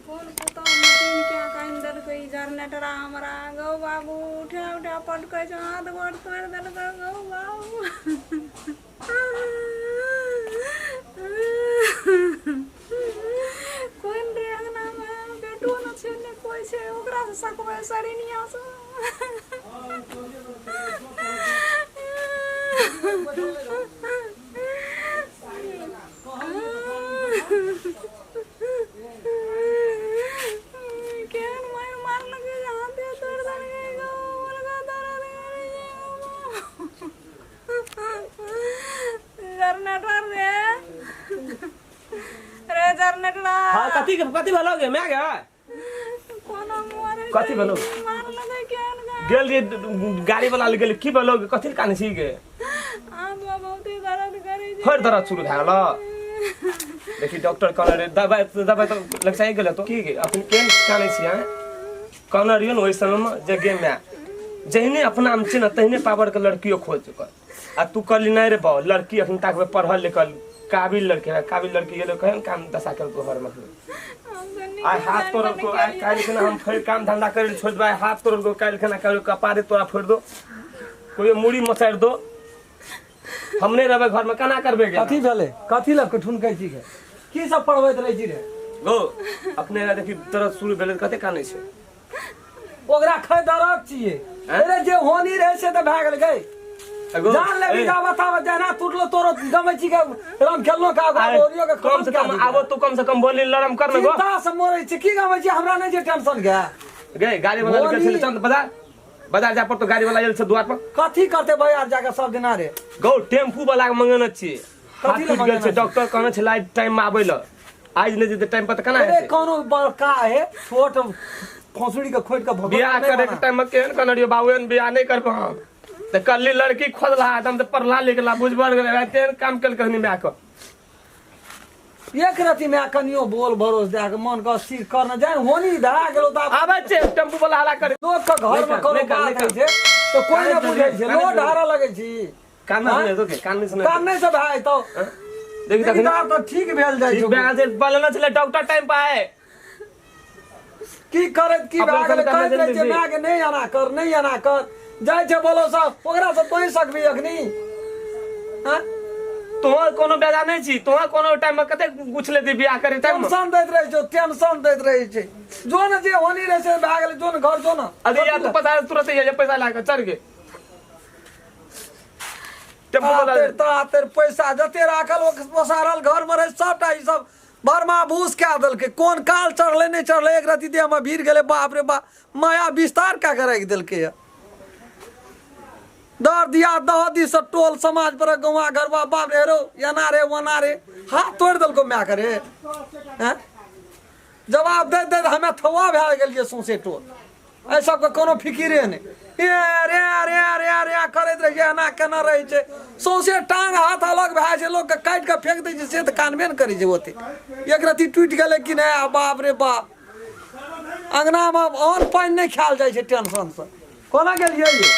कोन पुतहु मशीन कए कऽ आनि देलकै ई जरनेटरा हमरा गौ बाबू उठा उठा पटकै छै हाथ गोर तोड़ि देलकै गौ बाबू कोन रे अङ्गनामे बेटो नहि छै नहि कोइ छै ओकरासँ सकबै सरिनियासँ केहन मारि मारलकै जे हाथे तोड़ि देलकै गौ मुर्गा दर्द करै छै जरनेटर रे रे जरनेटर हाँ कथी कथी भेलो गे मैं गे कोना मरे कथी भेलो? मारलकै केहन गा गेल रे गाड़ी वाला लग गेल की भेलो गे कथी काने छी गे आँखमे बहुते दर्द करै छै फेर दर्द शुरू भए गेल देखी डॉक्टर कहने रे दबाई दबाई तऽ लग जाइ गेल तो की गे अखन केहन काने छी अहाँ कहने रहियो ने ओहि समय में जे गे माय जहिने अपना में छै ने तहिने पावर के लड़कियो खोज कर आ तू कहली नहीं रे बाबू लड़की अखन तक पढ़ल लिखल काबिल लड़की है काबिल लड़की गेलो कहन काम दशा कर घर में आइ हाथ तोड़ल को आइ काल्हि खना हम फेर काम धंधा करे छोड़ देबै हाथ तोड़ल को काल्हि खना कहियो कपारे तोरा फोड़ि दो कहियो मूड़ी मचारि दो हम नहि रहबै घरमे केना करबै गे कथी भेलै कथी लऽ कऽ ठुनकै छी गे की सब पढ़बैत रहै छी रे गो अपने देखी दर्द शुरू भेलै तऽ कते कानै छै ओकरा खै दरद छियै अरे जे होनी रहै से तऽ भए गेल गई एगो जान लेबी ए, जा बताब जहना टूटलो तोरो गमै छी के राम खेलनो का ओकरा आरे, बोरियो के कम से कम आबो तू कम से कम बोली लरम कर ने गो चिंता से मरै छी की गमै छी हमरा नहि जे टेंशन के गे गाड़ी वाला गेल बोली। छलै चल बाजार बाजार जा पर तो गाड़ी वाला आयल छै द्वार पर कथी करते भाई आर जाके सब दिना रे गौ टेम्पू वाला के मंगेने छियै हाथ कथी लए टूटि गेल छै मंगेने डॉक्टर कहने छलै आइ टाइम में आबै लए आज नहि जेतै टाइम पर तऽ केना अरे हेतै कोनो बड़का है छोट खोसड़ी के खोट के भगवान बियाह नहीं करे के बना। टाइम में केहन कहने रहियो बाबू एहन बियाह नहि करबो हम तऽ कहली लड़की खोजला एकदम तऽ पढ़ला लिखला बुझबर गेलै तेहन काम केलकै हनी माय के एक रति में कनियो बोल भरोस दे के मन के स्थिर करने जाए होनी धरा गेलो त आबै छै टेम्पू वाला हला करे लोक के घर में नहि कोनो कर, बात नहि होइ छै तो कोई कान नहि बुझै छै कान लोड हारा लगै छी कान नहि सुनै तो कान नहि सुनै कान नहि सब भाई तो देखी तखन आब तऽ ठीक भेल जाइ ठीक छौ भए गेल छै बोलने छलै डॉक्टर टाइम पर आए की करैत की अपना भए गेलै सब कहैत रहै जल्दी छै माय के नहि एना कर नहि एना कर जाइ छै बोलो सब ओकरा से तोही सकबी अखनी हँ? तोहर कोनो बेजा नहि छी तोहर कोनो टाइम में कते गुछ लेती बियाह करे टाइम में टेंशन दैत रहै छौ टेंशन दैत रहै छै जो ने जे होनी रहै छै भए गेलै जो ने घर जो ने अरे यार तू पता तुरंत ये पैसा लाके चल गे टेम्पू वाला आतेर तऽ आतेर पैसा जते राखल ओ पसारल घर में रहे सबटा ई सब बरमा भूस कए देलकै कोन काल चढ़लै नहि चढ़लै एक रति देह में भीड़ गेलै बाप रे बाप माया विस्तार कए के राखि देलकै ये दर दिया दह दी सब टोल समाज पर गौआ घरवा बाप रे हेरो एना रे ओना रे हाथ तोड़ि देलको माय के रे हैं जवाब दैत दैत हमे थौआ भए गेलियै सौंसे टोल एहि सबके कोनो फिकिरे नहि ए रे रे रे रे करैत रहै छै एना केना रहै छै सौंसे टांग हाथ अलग भए जाइ छै लोकके काटि कऽ फेंक दै छै से तऽ कानबे ने करै छै ओते एक रत्ती टूटि गेलै कि नहि आ बाप रे बाप अङ्गनामे अन्न पानि नहि खायल जाइ छै टेंशनसँ कोना गेलियै यौ